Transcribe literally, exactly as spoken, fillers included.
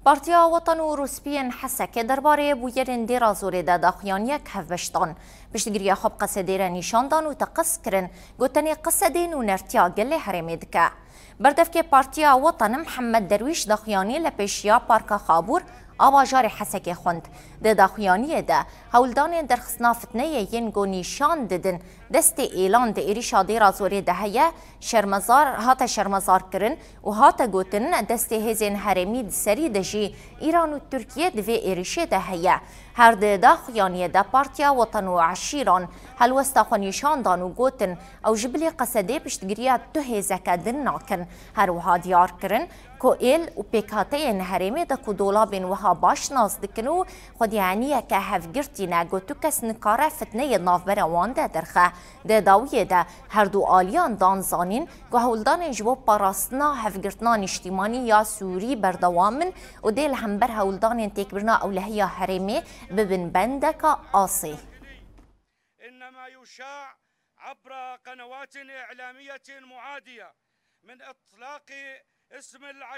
Partiya Wetan û Rûspiyên Hesekê derbarê bûyerên Dêra Zorê de daxuyaniyek hevbeş dan. Piştgiriya xwe bi qesedê re nîşan dan û teqez kirin, gotinê qesedê nûnertiya gelê herêmê dike. Berdevkê Partiya Wetan Mihemed Derwîş daxuyanî li pêşiya Parka Xabûr a bajarê Hesekê xwend. Di daxuyaniyê de hewldanên derxistina fitneyê yên ku nîşan didin destê êlan di êrîşa Dêra Zorê de heye, şermezar, hate şermezarkirin û hate gotin destê hêzên herêmî di serî de jî Îran û Tirkiye di vê êrîşê de heye. Her di daxuyaniyê de Partiya Wetan û Eşîran helwesta xwe nîşan dan û gotin, ew ji bilî qesedê piştgiriya tu hêzeke din nakin. Her wiha diyar kirin ku êl û pêkhateyên herêmê de ku dolabên wiha baş nas dikin û xwedî eniyeke hevgirtî ne, ku tu kes nikare fitneyê di navbera wan de derxe. Di dawiyê de her du aliyan dan zanîn ku hewldanên ji bo parastina hevgirtina niştîmanî ya Sûrî berdewam in û dê li hember hewldanên têkbirina ewlehiya herêmê bibin bendeka asê. إنما يشاع عبر قنوات إعلامية معادية من إطلاق اسم العشيرة.